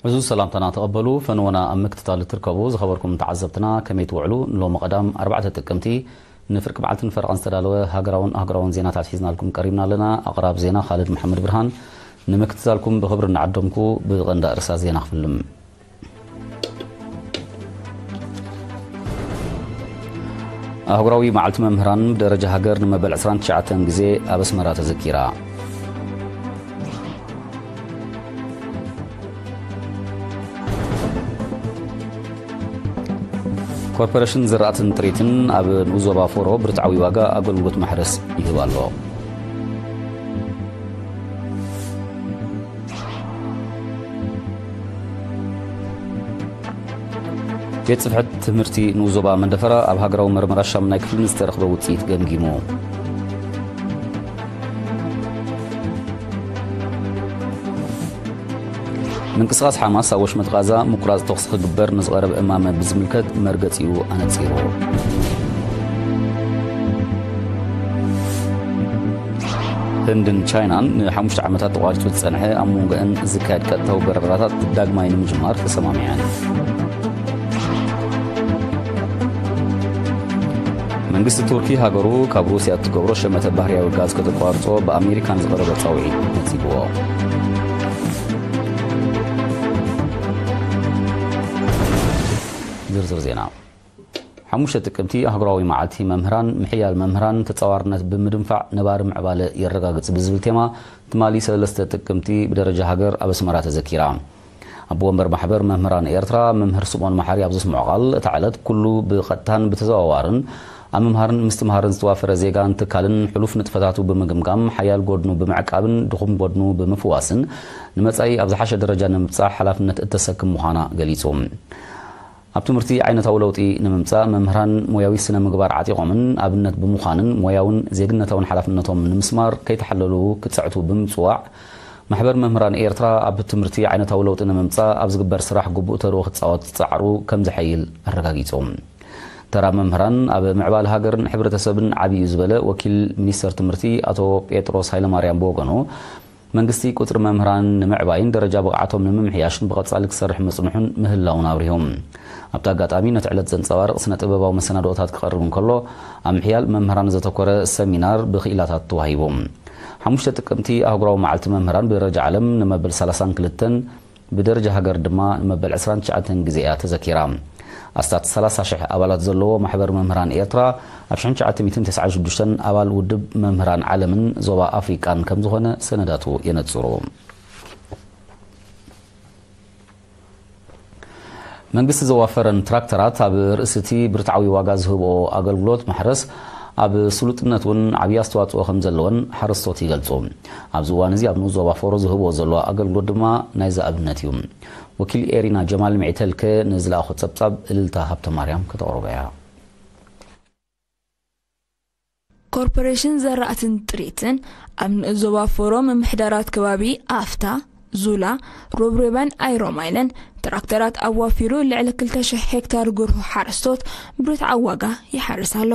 እዚ ሰላምታና ተቐበሉ። ፈንወና ኣብ ምክትታል እትርከቡ ዝኸበርኩም ተዓዘብትና ከመይ ትውዕሉ? ንሎሚ ቀዳም ኣርባዕተ ጥቅምቲ ንፍርቂ መዓልትን ፈረቓን ዝተዳለወ ሃገራውን ኣህጉራውን ዜናታት ሒዝናልኩም ቀሪብና ኣለና። ኣቕራብ ዜና ካልድ መሓመድ ብርሃን። ንምክትታልኩም ብኽብሪ እናዓደምኩ ብቐንዲ ኣርእስታት ዜና ክፍልም። ኣህጉራዊ መዓልቲ መምህራን ብደረጃ ሃገር ንመበል ዕስራን ትሽዓተን ግዜ ኣብ ኣስመራ ተዘኪራ። ኮርፖሬሽን ዝራእትን ጥሪትን ኣብ ንኡስ ዞባ ፎሮ ብርትዓዊ ዋጋ ኣገልግሎት ማሕረስ ይህብ ኣሎ። ቤት ጽሕፈት ትምህርቲ ንኡስ ዞባ መንደፈራ ኣብ ሃገራዊ መርመራ ሻምናይ ክፍሊ ንዝተረኽበ ውጽኢት ገምጊሙ። ምንቅስቓስ ሓማስ ኣብ ወሽመጥ ቓዛ ምቁራጽ ተኹሲ ክግበር ንዝቐረበ እማመ ብዝምልከት መርገጺኡ ኣነጺሩ። ህንድን ቻይናን ንሓሙሽተ ዓመታት ተቋሪጹ ዝጸንሐ ኣብ መንጎአን ዝካየድ ቀጥታዊ በረራታት ዳግማይ ንምጅማር ተሰማሚዐን። መንግስቲ ቱርኪ ሃገሩ ካብ ሩስያ እትገብሮ ሸመተ ባህርያዊ ጋዝ ከተቋርጾ ብኣሜሪካ ንዝቐረበ ጻውዒት ነጺግዎ። ዝርዝር ዜና። ሓሙሽተ ጥቅምቲ ኣህጉራዊ መዓልቲ መምህራን። ምሕያል መምህራን ተጻዋርነት ብምድንፋዕ ነባሪ ምዕባለ የረጋግጽ ብዝብል ቴማ ትማሊ ሰለስተ ጥቅምቲ ብደረጃ ሃገር ኣብ ኣስመራ ተዘኪራ። ኣቦ ወንበር ማሕበር መምህራን ኤርትራ መምህር ስምኦን መሓሪ ኣብ ዘስምዖ ቃል፣ እታ ዕለት ኩሉ ብቐጥታን ብተዘዋዋርን ኣብ ምምሃርን ምስትምሃርን ዝተዋፈረ ዜጋን ትካልን ሕሉፍ ንጥፈታቱ ብምግምጋም፣ ሓያል ጎድኑ ብምዕቃብን ድኹም ጎድኑ ብምፍዋስን ንመጻኢ ኣብ ዝሓሸ ደረጃ ንምብጻሕ ሓላፍነት እተሰክም ምዃና ገሊጹ። ኣብ ትምህርቲ ዓይነታዊ ለውጢ ንምምጻእ መምህራን ሞያዊ ስነ ምግባር ዓጢቖምን ኣብነት ብምዃንን ሞያውን ዜግነታውን ሓላፍነቶም ንምስማር ከይተሓለሉ ክጽዕቱ ብምጽዋዕ፣ ማሕበር መምህራን ኤርትራ ኣብ ትምህርቲ ዓይነታዊ ለውጢ ንምምጻእ ኣብ ዝግበር ስራሕ ግቡእ ተርኡ ክጻወት ጻዕሩ ከም ዝሐይል ኣረጋጊጹ። ተራ መምህራን ኣብ ምዕባለ ሃገርን ሕብረተሰብን ዓቢ እዩ ዝበለ ወኪል ሚኒስተር ትምህርቲ ኣቶ ጴጥሮስ ሃይለማርያም ብወገኑ፣ መንግስቲ ቁጽሪ መምህራን ንምዕባይን ደረጃ ብቕዓቶም ንምምሕያሽን ብቐጻሊ ክሰርሕ ምጽንሑን ምህላውን ኣብሪሁ። ኣብቲ ኣጋጣሚ ነቲ ዕለት ዘንጸባርቕ ስነ ጥበባዊ መሰናድኦታት ክቐርብ እንከሎ፣ ኣብ ምሕያል መምህራን ዘተኮረ ሰሚናር ብክኢላታት ተዋሂቡ። ሓሙሽተ ጥቅምቲ ኣህጉራዊ መዓልቲ መምህራን ብደረጃ ዓለም ንመበል ሰላሳን ክልተን ብደረጃ ሃገር ድማ ንመበል ዕስራን ትሽዓተን ግዜ እያ ተዘኪራ። ኣስታት ሰላሳ ሽሕ ኣባላት ዘለዎ ማሕበር መምህራን ኤርትራ ኣብ ሽሕን ትሽዓተ ሚእትን ተስዓን ሽዱሽተን ኣባል ውድብ መምህራን ዓለምን ዞባ ኣፍሪቃን ከም ዝኾነ ሰነዳቱ የነጽሩ። መንግስቲ ዘዋፈረን ትራክተራት ኣብ ርእሲ እቲ ብርትዓዊ ዋጋ ዝህብኦ ኣገልግሎት ማሕረስ ኣብ ስሉጥነት እውን ዓብዪ ኣስተዋፅኦ ከም ዘለወን ሓረስቶት ይገልፁ። ኣብዚ እዋን እዚ ኣብ ንኡስ ዞባ ፎሮ ዝህብኦ ዘለዋ ኣገልግሎት ድማ ናይዚ ኣብነት እዩ። ወኪል ኤሪና ጀማል ምዒተልከ ንዝለኣኾ ጸብጻብ እልልታ ሃብተ ማርያም ከተቕርቦ እያ። ኮርፖሬሽን ዘራእትን ጥሪትን ኣብ ንኡስ ዞባ ፎሮ ምምሕዳራት ከባቢ ኣፍታ፣ ዙላ፣ ሮብሬባን ኣይሮማይለን ትራክተራት ኣዋፊሩ ልዕሊ ክልተ ሽሕ ሄክታር ጉርሁ ሓረስቶት ብርትዓዊ ዋጋ ይሓርስ ኣሎ።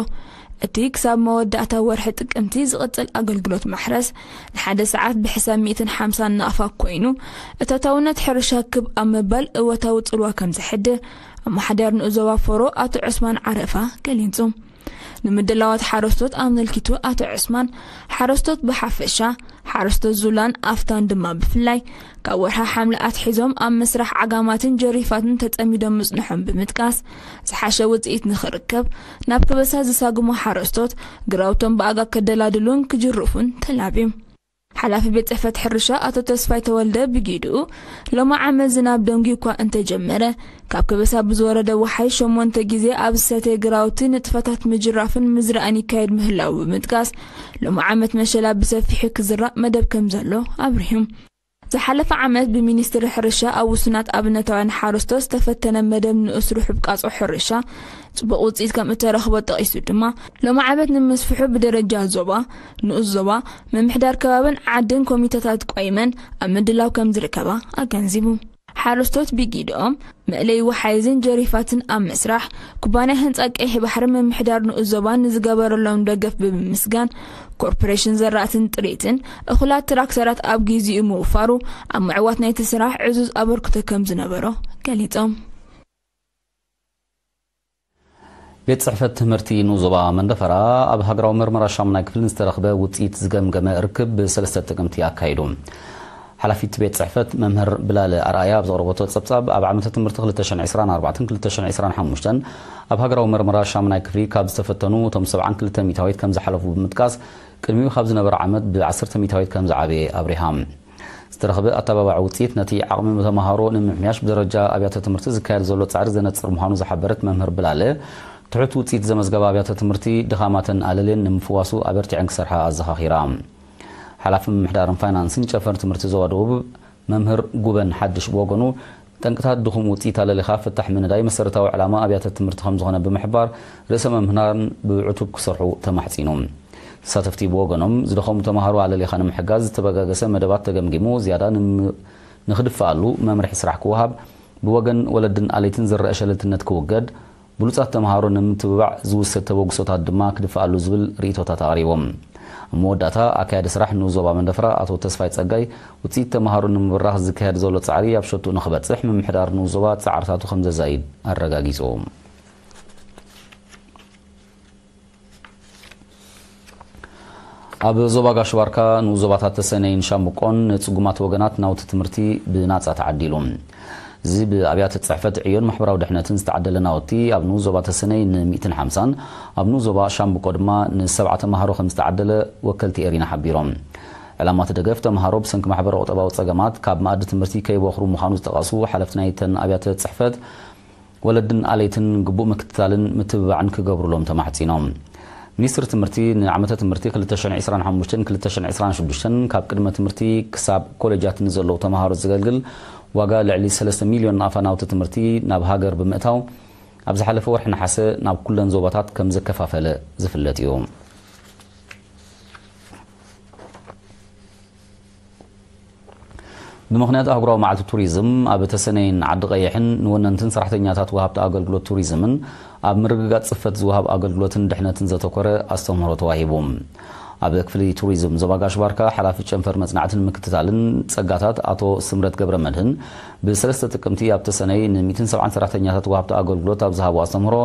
እቲ ክሳብ መወዳእታ ወርሒ ጥቅምቲ ዝቕጽል ኣገልግሎት ማሕረስ ንሓደ ሰዓት ብሕሳብ ሚእትን ሓምሳን ናቕፋ ኮይኑ፣ እቶታውነት ሕርሻ ክብ ኣብ ምባል እወታዊ ጽልዋ ከም ዘሕድር ኣመሓዳሪ ንኡስ ዞባ ፎሮ ኣቶ ዑስማን ዓረፋ ገሊጹ። ንምድላዋት ሓረስቶት ኣመልኪቱ ኣቶ ዑስማን፣ ሓረስቶት ብሓፈሻ፣ ሓረስቶት ዙላን ኣፍታን ድማ ብፍላይ፣ ካብ ወርሒ ሓምለ ኣትሒዞም ኣብ ምስራሕ ዓጋማትን ጀሪፋትን ተጸሚዶም ምጽንሖም ብምጥቃስ፣ ዝሓሸ ውጽኢት ንኽርከብ ናብ ከበሳ ዝሳግሙ ሓረስቶት ግራውቶም ብኣጋ ከደላድሉን ክጅርፉን ተላብዩ። ሓላፊ ቤት ጽሕፈት ሕርሻ ኣቶ ተስፋይ ተወልደ ብጊድኡ፣ ሎሚ ዓመት ዝናብ ደንጉዩ እኳ እንተጀመረ፣ ካብ ከበሳ ብዝወረደ ወሓይ ሸሞንተ ግዜ ኣብ ዝሰተየ ግራውቲ ንጥፈታት ምጅራፍን ምዝራእን ይካየድ ምህላዉ ብምጥቃስ፣ ሎሚ ዓመት መሸላ ብሰፊሑ ክዝራእ መደብ ከም ዘሎ ኣብሪሁ። ዝሓለፈ ዓመት ብሚኒስትሪ ሕርሻ ኣብ ውሱናት ኣብነታውያን ሓረስቶት ዝተፈተነ መደብ ንኡስ ርሑብ ቃጾ ሕርሻ ጽቡቕ ውጽኢት ከም እተረኽቦ ጠቒሱ ድማ፣ ሎሚ ዓመት ንምስፍሑ ብደረጃ ዞባ፣ ንኡስ ዞባ፣ ምምሕዳር ከባብን ዓድን ኮሚተታት ቆይመን ኣብ ምድላው ከም ዝርከባ ኣገንዚቡ። ሓረስቶት ብጊድኦም መእለይ ወሓይዝን ጀሪፋትን ኣብ ምስራሕ፣ ኩባንያ ህንጻ ቀይሕ ባሕሪ ምምሕዳር ንኡስ ዞባ ንዝገበረሎም ደገፍ ብምምስጋን፣ ኮርፖሬሽን ዘራእትን ጥሪትን እኹላት ትራክተራት ኣብ ግዚኡ ምውፋሩ ኣብ ምዕዋት ናይቲ ስራሕ ዕዙዝ ኣበርክቶ ከም ዝነበሮ ገሊጾም። ቤት ጽሕፈት ትምህርቲ ንኡስ ዞባ መንደፈራ ኣብ ሃገራዊ መርመራ ሻሙናይ ክፍሊ ዝተረኽበ ውጽኢት ዝገምገመ ርክብ ብሰለስተ ጥቅምቲ ኣካይዱ። ሓላፊት ቤት ጽሕፈት መምህር ብላለ ኣርኣያ ኣብ ዘቕረበቶ ጸብጻብ፣ ኣብ ዓመተ ትምህርቲ ክልተ ሽሕን ዕስራን ኣርባዕተን ክልተ ሽሕን ዕስራን ሓሙሽተን ኣብ ሃገራዊ መርመራ ሻሙናይ ክፍሊ ካብ ዝተፈተኑ እቶም ሰብዓን ክልተ ሚእታዊት ከም ዝሓለፉ ብምጥቃስ፣ ቅድሚኡ ካብ ዝነበረ ዓመት ብዓሰርተ ሚእታዊት ከም ዝዓበየ ኣብሪሃ። ዝተረኽበ ኣተባባዒ ውጽኢት ነቲ ዓቕሚ ተመሃሮ ንምምሕያሽ ብደረጃ ኣብያተ ትምህርቲ ዝካየድ ዘሎ ጻዕሪ ዘነጽር ምዃኑ ዝሓበረት መምህር ብላለ፣ ትሑት ውጽኢት ዘመዝገባ ኣብያተ ትምህርቲ ድኻማተን ኣለልየን ንምፍዋሱ ኣበርቲዐን ክሰርሓ ኣዘኻኺራ። ሓላፊ ምምሕዳርን ፋይናንስን ጨንፈር ትምህርቲ ዞባ ደቡብ መምህር ጉበን ሓድሽ ብወገኑ፣ ጠንቅታት ድኹም ውጽኢት ኣለሊኻ ፍታሕ ምንዳይ መሰረታዊ ዕላማ ኣብያተ ትምህርቲ ከም ዝኾነ ብምሕባር፣ ርእሰ መምህራን ብዕቱብ ክሰርሑ ተማሕጺኑ። ተሳተፍቲ ብወገኖም፣ ዝደኸሙ ተምሃሮ ኣለሊኻ ንምሕጋዝ ዝተበጋገሰ መደባት ተገምጊሙ፣ ዝያዳ ንም-፣ ንኽድፈኣሉ መምርሒ ስራሕ ክወሃብ፣ ብወገን ወለድን ኣለይትን ዝረአ ሸለልትነት ክውገድ፣ ብሉጻት ተምሃሮ ንምትብባዕ ዝውሰድ ተበግሶታት ድማ ክድፈኣሉ ዝብል ርእይቶታት ኣቕሪቦም። ኣብ መወዳእታ፣ ኣካያዲ ስራሕ ንኡስ ዞባ መንደፈራ ኣቶ ተስፋይ ጸጋይ፣ ውጽኢት ተምሃሮ ንምብራኽ ዝካየድ ዘሎ ጻዕሪ ኣብ ሸትኡ ንኽበጽሕ ምምሕዳር ንኡስ ዞባ ጻዕርታቱ ከም ዘዛይድ ኣረጋጊጹ። ኣብ ዞባ ጋሽ ባርካ ንኡስ ዞባታት ተሰነይን ሻምብቆን ንጽጉማት ወገናት ናውቲ ትምህርቲ ብናጻ ተዓዲሉ። እዚ ብኣብያተ ጽሕፈት ዕዮን ማሕበራዊ ድሕነትን ዝተዓደለ ናውቲ፣ ኣብ ንኡስ ዞባ ተሰነይ ን ሚእትን ሓምሳን፣ ኣብ ንኡስ ዞባ ሻምብቆ ድማ ንሰብዓ ተምሃሮ ከም ዝተዓደለ ወከልቲ ኤሪና ሓቢሮም። ዕላማ እቲ ደገፍ፣ ተምሃሮ ብሰንኪ ማሕበረ ቁጠባዊ ጸገማት ካብ መኣዲ ትምህርቲ ከይበኽሩ ምዃኑ ዝጠቐሱ ሓለፍቲ ናይተን ኣብያተ ጽሕፈት፣ ወለድን ኣለይትን ግቡእ ምክትታልን ምትብባዕን ክገብሩሎም ተማሕጺኖም። ሚኒስትሪ ትምህርቲ ንዓመተ ትምህርቲ ክልተ ሽሕን ዕስራን ሓሙሽተን ክልተ ሽሕን ዕስራን ሽዱሽተን ካብ ቅድመ ትምህርቲ ክሳብ ኮሌጃት ንዘለዉ ተምሃሮ ዘገልግል ዋጋ ልዕሊ ሰለስተ ሚልዮን ናቕፋ ናውቲ ትምህርቲ ናብ ሃገር ብምእታው፣ ኣብ ዝሓለፈ ወርሒ ነሓሰ ናብ ኩለን ዞባታት ከም ዘከፋፈለ ዝፍለጥ እዩ። ብምኽንያት ኣህጉራዊ መዓልቲ ቱሪዝም፣ ኣብ ተሰነይን ዓዲ ቀይሕን ንወነንትን ሰራሕተኛታት ወሃብቲ ኣገልግሎት ቱሪዝምን ኣብ ምርግጋጽ ጽፈት ዝወሃብ ኣገልግሎትን ድሕነትን ዘተኮረ ኣስተምህሮ ተዋሂቡ። ኣብ ክፍሊ ቱሪዝም ዞባ ጋሽ ባርካ ሓላፊ ጨንፈር መጽናዕትን ምክትታልን ጸጋታት ኣቶ ስምረት ገብረ መድህን፣ ብሰለስተ ጥቅምቲ ኣብ ተሰነይ ን ሚእትን ሰብዓን ሰራሕተኛታት ወሃብቲ ኣገልግሎት ኣብ ዝሃቦ ኣስተምህሮ፣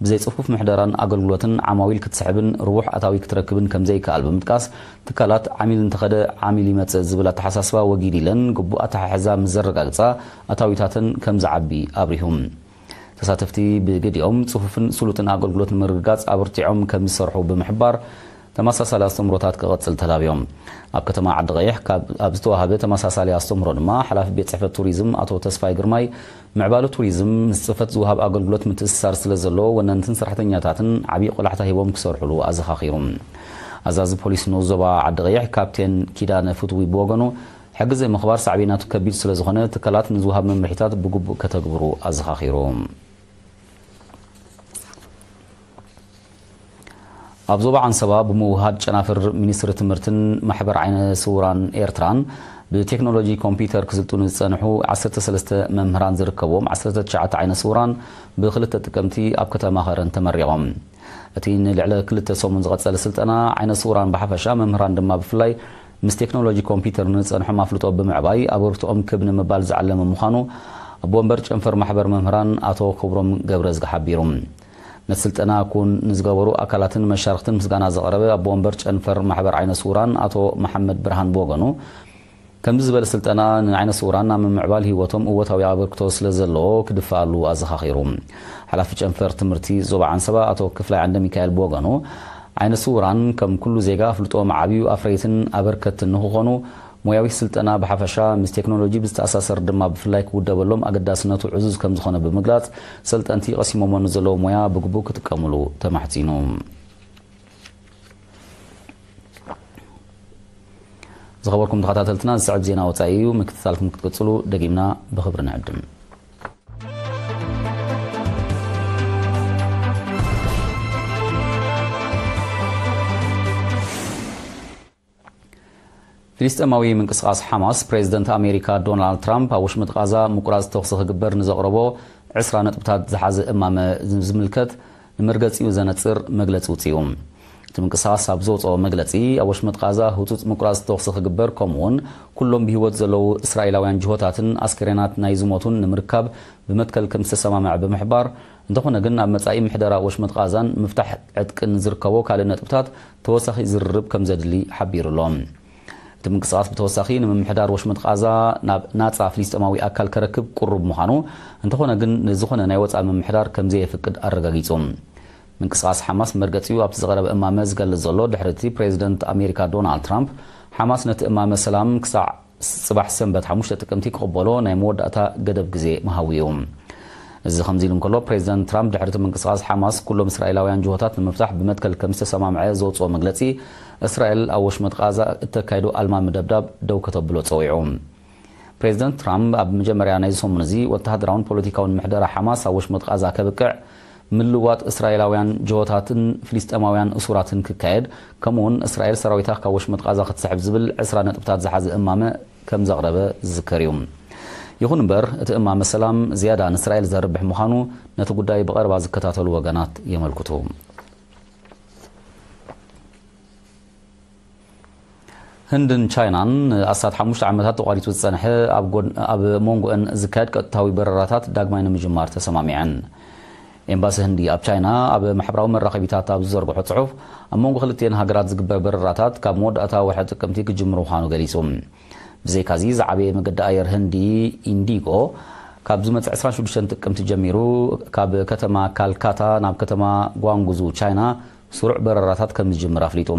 ብዘይ ጽፉፍ ምሕደራን ኣገልግሎትን ዓማዊል ክትስሕብን ርቡሕ ኣታዊ ክትረክብን ከም ዘይከኣል ብምጥቃስ፣ ትካላት ዓሚል እንተኸደ ዓሚል ይመጽእ ዝብል ኣተሓሳስባ ወጊድ ኢለን ግቡእ ኣተሓሕዛ ምስ ዘረጋግጻ ኣታዊታተን ከም ዝዓቢ ኣብሪሁ። ተሳተፍቲ ብግዲኦም ጽፉፍን ስሉጥን ኣገልግሎት ንምርግጋጽ ኣብርቲዖም ከም ዝሰርሑ ብምሕባር፣ ተመሳሳሊ ኣስተምህሮታት ክቐጽል ተላብዮም። ኣብ ከተማ ዓዲ ቀይሕ ካብ፣ ኣብ ዝተዋሃበ ተመሳሳሊ ኣስተምህሮ ድማ ሓላፊ ቤት ጽሕፈት ቱሪዝም ኣቶ ተስፋይ ግርማይ፣ ምዕባለ ቱሪዝም ምስ ጽፈት ዝወሃብ ኣገልግሎት ምትእስሳር ስለ ዘለዎ፣ ወነንትን ሰራሕተኛታትን ዓብዪ ቆላሕታ ሂቦም ክሰርሑሉ ኣዘኻኺሩ። ኣዛዚ ፖሊስ ንኡስ ዞባ ዓዲ ቀይሕ ካፕቴን ኪዳነ ፍትዊ ብወገኑ፣ ሕጊ ዘይምኽባር ሳዕቤናቱ ከቢድ ስለ ዝኾነ፣ ትካላት ንዝወሃብ መምርሒታት ብግቡእ ከተግብሩ ኣዘኻኺሩ። ኣብ ዞባ ዓንሰባ ብምውህሃድ ጨናፍር ሚኒስትሪ ትምህርትን ማሕበር ዓይነ ስውራን ኤርትራን፣ ብቴክኖሎጂ ኮምፒውተር ክስልጥኑ ዝጸንሑ ዓሰርተ ሰለስተ መምህራን ዝርከብዎም ዓሰርተ ትሽዓተ ዓይነ ስውራን ብክልተ ጥቅምቲ ኣብ ከተማ ከረን ተመሪቖም። እቲ ንልዕሊ ክልተ ሰሙን ዝቐጸለ ስልጠና፣ ዓይነ ስውራን ብሓፈሻ፣ መምህራን ድማ ብፍላይ፣ ምስ ቴክኖሎጂ ኮምፒውተር ንዝጸንሖም ኣፍልጦ ብምዕባይ ኣበርክትኦም ክብ ንምባል ዝዓለመ ምዃኑ ኣቦ ወንበር ጨንፈር ማሕበር መምህራን ኣቶ ክብሮም ገብረዝጊ ሓቢሩ። ነቲ ስልጠና ኩን ንዝገበሩ ኣካላትን መሻርክትን ምስጋና ዘቕረበ ኣቦ ወንበር ጨንፈር ማሕበር ዓይነ ስውራን ኣቶ መሓመድ ብርሃን ብወገኑ፣ ከምዚ ዝበለ ስልጠና ንዓይነ ስውራን ኣብ ምምዕባል ህይወቶም እወታዊ ኣበርክቶ ስለ ዘለዎ ክድፈኣሉ ኣዘኻኺሩ። ሓላፊ ጨንፈር ትምህርቲ ዞባ ዓንሰባ ኣቶ ክፍላይ ዓንደ ሚካኤል ብወገኑ፣ ዓይነ ስውራን ከም ኩሉ ዜጋ ኣፍልጦኦም ዓብዩ ኣፍረይትን ኣበርከትን ንክኾኑ፣ ሞያዊ ስልጠና ብሓፈሻ ምስ ቴክኖሎጂ ብዝተኣሳሰር ድማ ብፍላይ ክውደበሎም ኣገዳስነቱ ዕዙዝ ከም ዝኾነ ብምግላጽ፣ ሰልጠንቲ ቀሲሞሞ ንዘለዉ ሞያ ብግቡእ ክጥቀሙሉ ተማሕጺኑ። ዝኸበርኩም ተኸታተልትና፣ ዝስዕብ ዜና ወጻኢ እዩ። ምክትታልኩም ክትቅጽሉ ደጊምና ብኽብሪ ንዕድም። ፍልስጤማዊ ምንቅስቓስ ሓማስ፣ ፕሬዝደንት ኣሜሪካ ዶናልድ ትራምፕ ኣብ ወሽመጥ ቓዛ ምቁራጽ ተኹሲ ክግበር ንዘቕረቦ ዕስራ ነጥብታት ዝሓዘ እማመ ዝምልከት ንመርገጺኡ ዘነጽር መግለጺ ውጽኡ። እቲ ምንቅስቓስ ኣብ ዘውጽኦ መግለጺ፣ ኣብ ወሽመጥ ቓዛ ህጹጽ ምቁራጽ ተኹሲ ክግበር፣ ከምኡውን ኩሎም ብህይወት ዘለዉ እስራኤላውያን ጅሆታትን ኣስከሬናት ናይ ዝሞቱን ንምርካብ ብመትከል ከም ዝተሰማምዐ ብምሕባር፣ እንተኾነ ግን ኣብ መጻኢ ምሕደራ ወሽመጥ ቓዛን ምፍታሕ ዕጥቅን ዝርከቦ ካልእ ነጥብታት ተወሳኺ ዝርርብ ከም ዘድሊ ሓቢሩ ኣሎ። እቲ ምንቅስቓስ ብተወሳኺ ንምምሕዳር ወሽመጥ ቓዛ ናብ ናጻ ፍልስጤማዊ ኣካል ከረክብ ቅሩብ ምዃኑ፣ እንተኾነ ግን ንዝኾነ ናይ ወጻኢ ምምሕዳር ከም ዘየፍቅድ ኣረጋጊጹ። ምንቅስቓስ ሓማስ መርገጺኡ ኣብቲ ዝቐረበ እማመ ዝገልጽ ዘሎ፣ ድሕሪ እቲ ፕሬዝደንት ኣሜሪካ ዶናልድ ትራምፕ፣ ሓማስ ነቲ እማመ ሰላም ክሳዕ ጽባሕ ሰንበት ሓሙሽተ ጥቅምቲ ክቕበሎ ናይ መወዳእታ ገደብ ግዜ ምሃቡ እዩ። እዚ ከምዚ ኢሉ እንከሎ፣ ፕሬዝደንት ትራምፕ ድሕሪ እቲ ምንቅስቓስ ሓማስ ኩሎም እስራኤላውያን ጅሆታት ንምፍታሕ ብመትከል ከም ዝተሰማምዐ ዘውጽኦ መግለጺ፣ እስራኤል ኣብ ወሽመጥ ቓዛ እተካይዶ ኣልማሚ ደብዳብ ደው ከተብሎ ጸዊዑ። ፕሬዝደንት ትራምፕ ኣብ መጀመርያ ናይዚ ሰሙን እዚ ወተሃደራውን ፖለቲካውን ምሕደራ ሓማስ ኣብ ወሽመጥ ቓዛ ከብቅዕ፣ ምልዋጥ እስራኤላውያን ጅሆታትን ፍልስጤማውያን እሱራትን ክካየድ፣ ከምኡውን እስራኤል ሰራዊታ ካብ ወሽመጥ ቓዛ ክትስሕብ ዝብል ዕስራ ነጥብታት ዝሓዘ እማመ ከም ዘቕረበ ዝዝከር እዩ። ይኹን እምበር፣ እቲ እማመ ሰላም ዝያዳ ንእስራኤል ዘርብሕ ምዃኑ ነቲ ጉዳይ ብቐረባ ዝከታተሉ ወገናት የመልክቱ። ህንድን ቻይናን ንኣስታት ሓሙሽተ ዓመታት ተቋሪጹ ዝጸንሐ ኣብ ጎድ-፣ ኣብ መንጎአን ዝካየድ ቀጥታዊ በረራታት ዳግማይ ንምጅማር ተሰማሚዐን። ኤምባሲ ህንዲ ኣብ ቻይና ኣብ ማሕበራዊ መራኸቢታት ኣብ ዝዘርግሖ ጽሑፍ፣ ኣብ መንጎ ክልቲኤን ሃገራት ዝግበር በረራታት ካብ መወዳእታ ወርሒ ጥቅምቲ ክጅምር ምዃኑ ገሊጹ። ብዘይካዚ፣ ዝዓበየ መገዲ ኣየር ህንዲ ኢንዲጎ ካብ ዝመጽእ ዕስራን ሽዱሽተን ጥቅምቲ ጀሚሩ ካብ ከተማ ካልካታ ናብ ከተማ ጓንጉዙ ቻይና ስሩዕ በረራታት ከም ዝጅምር ኣፍሊጡ።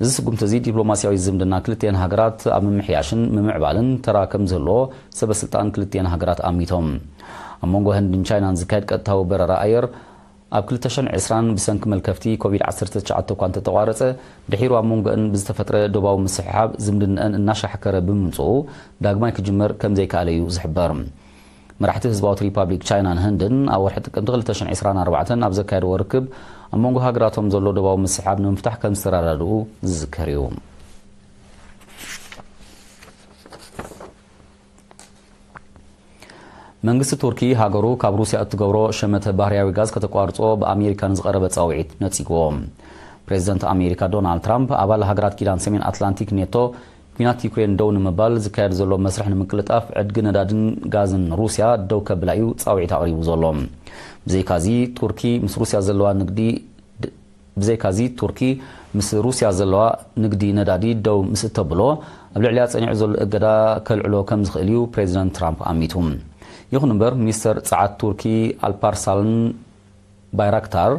እዚ ስጉምቲ እዚ ዲፕሎማስያዊ ዝምድና ክልቲኤን ሃገራት ኣብ ምምሕያሽን ምምዕባልን ተራ ከም ዝህልዎ ሰበ ስልጣን ክልቲኤን ሃገራት ኣሚቶም። ኣብ መንጎ ህንድን ቻይናን ዝካየድ ቀጥታዊ በረራ ኣየር ኣብ ክልተ ሽሕን ዕስራን ብሰንኪ መልከፍቲ ኮቪድ ዓሰርተ ትሽዓተ እኳ እንተተቋረጸ፣ ድሒሩ ኣብ መንጎአን ብዝተፈጥረ ዶባዊ ምስሕሓብ ዝምድናአን እናሻሕከረ ብምምጽኡ ዳግማይ ክጅመር ከም ዘይከኣለ እዩ ዝሕበር። መራሕቲ ህዝባዊት ሪፓብሊክ ቻይናን ህንድን ኣብ ወርሒ ጥቅምቲ ክልተ ሽሕን ዕስራን ኣርባዕተን ኣብ ዘካየድዎ ርክብ፣ ኣብ መንጎ ሃገራቶም ዘሎ ዶባዊ ምስሕሓብ ንምፍታሕ ከም ዝተረዳድኡ ዝዝከር እዩ። መንግስቲ ቱርኪ፣ ሃገሩ ካብ ሩስያ እትገብሮ ሸመተ ባህርያዊ ጋዝ ከተቋርጾ ብኣሜሪካ ንዝቐረበ ጻውዒት ነጺግዎ። ፕሬዚደንት ኣሜሪካ ዶናልድ ትራምፕ፣ ኣባል ሃገራት ኪዳን ሰሜን ኣትላንቲክ ኔቶ፣ ኲናት ዩክሬን ደው ንምባል ዝካየድ ዘሎ መስርሕ ንምቅልጣፍ፣ ዕድጊ ነዳድን ጋዝን ሩስያ ደው ከብላ እዩ ጻውዒት ኣቕሪቡ ዘሎ። ብዘይካዚ፣ ቱርኪ ምስ ሩስያ ዘለዋ ንግዲ፣ ብዘይካዚ፣ ቱርኪ ምስ ሩስያ ዘለዋ ንግዲ ነዳዲ ደው ምስ እተብሎ፣ ኣብ ልዕሊያ ጸኒዑ ዘሎ እገዳ ከልዕሎ ከም ዝኽእል እዩ ፕሬዚደንት ትራምፕ ኣሚቱ። ይኹን እምበር፣ ሚኒስተር ጸዓት ቱርኪ ኣልፓርሳልን ባይራክታር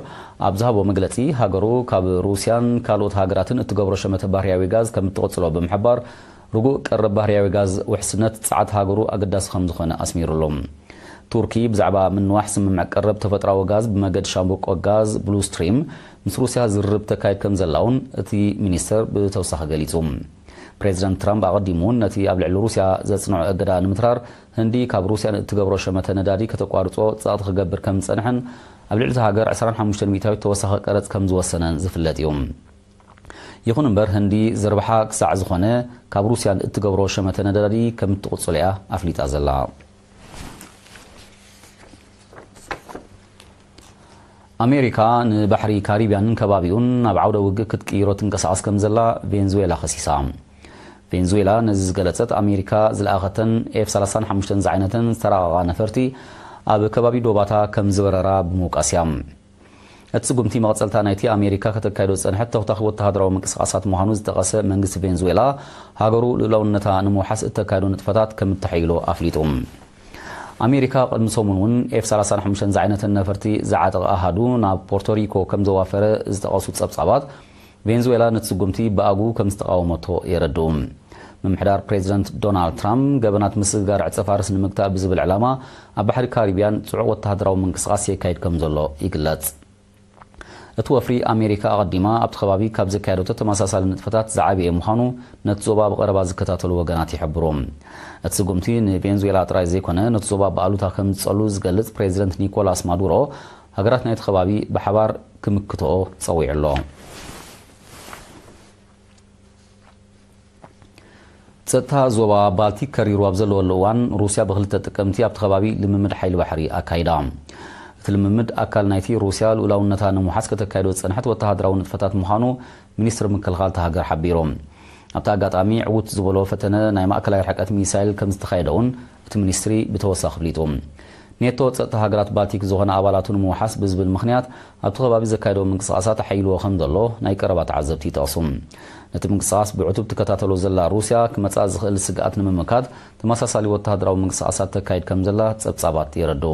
ኣብ ዝሃቦ መግለጺ፣ ሃገሩ ካብ ሩስያን ካልኦት ሃገራትን እትገብሮ ሸመተ ባህርያዊ ጋዝ ከም እትቕጽሎ ብምሕባር፣ ርጉእ ቀረብ ባህርያዊ ጋዝ ውሕስነት ጸዓት ሃገሩ ኣገዳሲ ከም ዝኾነ ኣስሚሩሉ። ቱርኪ ብዛዕባ ምንዋሕ ስምምዕ ቀረብ ተፈጥራዊ ጋዝ ብመገድ ሻምብቆ ጋዝ ብሉ ስትሪም ምስ ሩስያ ዝርርብ ተካይድ ከም ዘላ እውን እቲ ሚኒስተር ብተወሳኺ ገሊጹ። ፕሬዚደንት ትራምፕ ኣቐዲሙ እውን ነቲ ኣብ ልዕሊ ሩስያ ዘጽንዖ እገዳ ንምትራር፣ ህንዲ ካብ ሩስያ ንእትገብሮ ሸመተ ነዳዲ ከተቋርጾ ጸቕጢ ክገብር ከም ዝጸንሐን ኣብ ልዕሊ እታ ሃገር ዕስራን ሓሙሽተን ሚእታዊት ተወሳኺ ቀረጽ ከም ዝወሰነን ዝፍለጥ እዩ። ይኹን እምበር፣ ህንዲ ዝርብሓ ክሳዕ ዝኾነ ካብ ሩስያ ንእትገብሮ ሸመተ ነዳዲ ከም እትቕጽሎ እያ ኣፍሊጣ ዘላ። ኣሜሪካ ንባሕሪ ካሪብያንን ከባቢኡን ናብ ዓውደ ውግእ ክትቅይሮ ትንቀሳቐስ ከም ዘላ ቬንዙዌላ ከሲሳ። ቬንዙዌላ ነዚ ዝገለጸት፣ ኣሜሪካ ዝለኣኸተን ኤፍ ሰላሳን ሓሙሽተን ዝዓይነተን ዝተራቐቓ ነፈርቲ ኣብ ከባቢ ዶባታ ከም ዝበረራ ብምውቃስ እያ። እቲ ስጉምቲ መቐጸልታ ናይቲ ኣሜሪካ ከተካይዶ ዝጸንሐት ተኹታኺ ወተሃደራዊ ምንቅስቓሳት ምዃኑ ዝጠቐሰ መንግስቲ ቬንዙዌላ፣ ሃገሩ ልኡላውነታ ንምውሓስ እተካይዶ ንጥፈታት ከም እተሐይሎ ኣፍሊጡ። ኣሜሪካ ቅድሚ ሰሙን እውን ኤፍ ሰላሳን ሓሙሽተን ዝዓይነተን ነፈርቲ ዝዓጠቐ ኣሃዱ ናብ ፖርቶሪኮ ከም ዘዋፈረ ዝጠቐሱ ጸብጻባት፣ ቬንዙዌላ ነቲ ስጉምቲ ብኣግኡ ከም ዝተቓወመቶ የረድኡ። ምምሕዳር ፕሬዚደንት ዶናልድ ትራምፕ፣ ገበናት ምስግጋር ዕጸ ፋርስ ንምግታእ ብዝብል ዕላማ ኣብ ባሕሪ ካሪብያን ጽዑቕ ወተሃደራዊ ምንቅስቓስ የካይድ ከም ዘሎ ይግለጽ። እቲ ወፍሪ፣ ኣሜሪካ ኣቐዲማ ኣብቲ ከባቢ ካብ ዘካየደቶ ተመሳሳሊ ንጥፈታት ዝዓበየ ምዃኑ ነቲ ዞባ ብቐረባ ዝከታተሉ ወገናት ይሕብሩ። እቲ ስጉምቲ ንቬንዙዌላ ጥራይ ዘይኮነ፣ ነቲ ዞባ ብኣሉታ ከም ዝጸሉ ዝገልጽ ፕሬዚደንት ኒኮላስ ማዱሮ፣ ሃገራት ናይቲ ከባቢ ብሓባር ክምክትኦ ጸዊዑ ኣሎ። ጸጥታ ዞባ ባልቲክ ከሪሩ ኣብ ዘለወሉ እዋን፣ ሩስያ ብክልተ ጥቅምቲ ኣብቲ ከባቢ ልምምድ ሓይሊ ባሕሪ ኣካይዳ። እቲ ልምምድ ኣካል ናይቲ ሩስያ ልኡላውነታ ንምውሓስ ከተካይዶ ዝጸንሐት ወተሃደራዊ ንጥፈታት ምዃኑ ሚኒስትሪ ምክልኻል እታ ሃገር ሓቢሩ። ኣብቲ ኣጋጣሚ ዕዉት ዝበሎ ፈተነ ናይ ማእከላይ ርሕቀት ሚሳይል ከም ዝተኻየደ እውን እቲ ሚኒስትሪ ብተወሳኺ ኣፍሊጡ። ኔቶ ጸጥታ ሃገራት ባልቲክ ዝኾነ ኣባላቱ ንምውሓስ ብዝብል ምኽንያት ኣብቲ ከባቢ ዘካየዶ ምንቅስቓሳት ኣሐይልዎ ከም ዘሎ ናይ ቀረባ ተዓዘብቲ ይጠቕሱ። ነቲ ምንቅስቓስ ብዕቱብ ትከታተሎ ዘላ ሩስያ ክመጽኣ ዝኽእል ስግኣት ንምምካት ተመሳሳሊ ወተሃደራዊ ምንቅስቓሳት ተካይድ ከም ዘላ ጸብጻባት የረድኡ።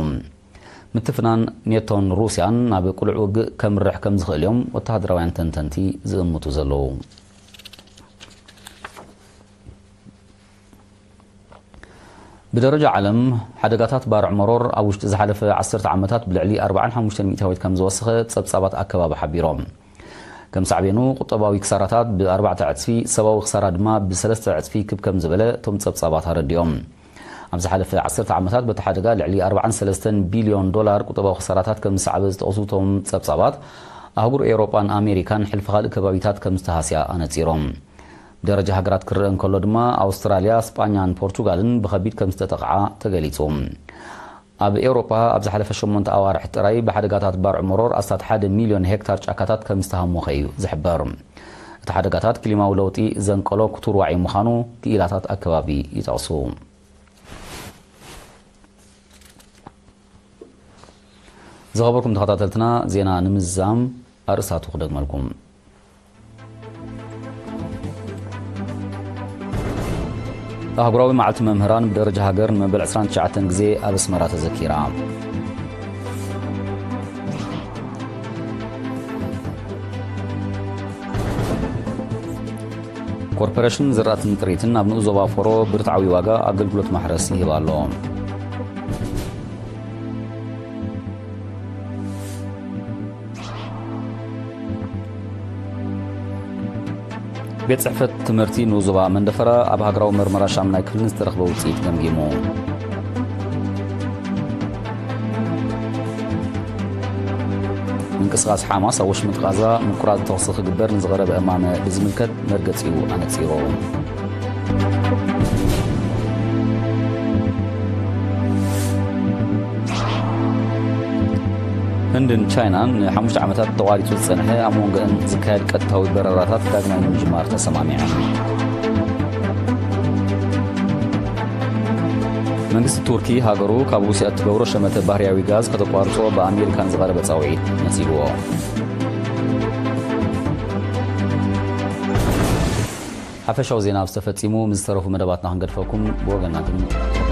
ምትፍናን ኔቶን ሩስያን ናብ ቅሉዕ ውግእ ከምርሕ ከም ዝኽእል እዮም ወተሃደራውያን ተንተንቲ ዝእምቱ ዘለዉ። ብደረጃ ዓለም፣ ሓደጋታት ባርዕ መሮር ኣብ ውሽጢ ዝሓለፈ ዓሰርተ ዓመታት ብልዕሊ ኣርባዓን ሓሙሽተን ሚእታዊት ከም ዝወሰኸ ጸብጻባት ኣከባቢ ሓቢሮም። ከም ሳዕቤኑ፣ ቁጠባዊ ክሳራታት ብኣርባዕተ ዕጽፊ፣ ሰብኣዊ ክሳራ ድማ ብሰለስተ ዕጽፊ ክብ ከም ዝበለ እቶም ጸብጻባት ኣረዲኦም። ኣብ ዝሓለፈ ዓሰርተ ዓመታት በቲ ሓደጋ ልዕሊ ኣርባዓን ሰለስተን ቢልዮን ዶላር ቁጠባዊ ክሳራታት ከም ዝሰዓበ ዝጠቕሱ እቶም ጸብጻባት፣ ኣህጉር ኤውሮጳን ኣሜሪካን ሕልፊ ካልእ ከባቢታት ከም ዝተሃስያ ኣነጺሮም። ብደረጃ ሃገራት ክረአ እንከሎ ድማ፣ ኣውስትራልያ፣ ስጳኛን ፖርቹጋልን ብኸቢድ ከም ዝተጠቕዓ ተገሊጹ። ኣብ ኤውሮጳ ኣብ ዝሓለፈ ሸሞንተ ኣዋርሕ ጥራይ ብሓደጋታት ባርዕ መሮር ኣስታት ሓደ ሚልዮን ሄክታር ጫካታት ከም ዝተሃሞኸ እዩ ዝሕበር። እቲ ሓደጋታት ክሊማዊ ለውጢ ዘንቀሎ ክቱር ዋዒ ምዃኑ ክኢላታት ኣከባቢ ይጠቕሱ። ዝኸበርኩም ተኸታተልትና፣ ዜና ንምዝዛም ኣርእስታቱ ክደግመልኩም። ኣህጉራዊ መዓልቲ መምህራን ብደረጃ ሃገር ንመበል ዕስራን ትሽዓተን ግዜ ኣብ ኣስመራ ተዘኪራ። ኮርፖሬሽን ዝራእትን ጥሪትን ኣብ ንኡስ ዞባ ፎሮ ብርትዓዊ ዋጋ ኣገልግሎት ማሕረስ ይህብ ኣሎ። ቤት ጽሕፈት ትምህርቲ ንኡስ ዞባ መንደፈራ ኣብ ሃገራዊ መርመራ ሻምናይ ክፍሊ ዝተረኽበ ውጽኢት ገምጊሙ። ምንቅስቓስ ሓማስ ኣብ ወሽመጥ ቓዛ ምቁራጽ ተኹሲ ክግበር ንዝቐረበ እማመ ብዝምልከት መርገጺኡ ኣነጺሩ። ህንድን ቻይናን ንሓሙሽተ ዓመታት ተቋሪጹ ዝጸንሐ ኣብ መንጎአን ዝካየድ ቀጥታዊ በረራታት ዳግማይ ንምጅማር ተሰማሚዐን። መንግስቲ ቱርኪ ሃገሩ ካብ ሩስያ እትገብሮ ሸመተ ባህርያዊ ጋዝ ከተቋርጾ ብኣሜሪካ ንዝቐረበ ጻውዒት ነጺግዎ። ሓፈሻዊ ዜና ኣብ ዝተፈጺሙ፣ ምስ ዝተረፉ መደባትና ክንገድፈኩም፣ ብወገንና ግን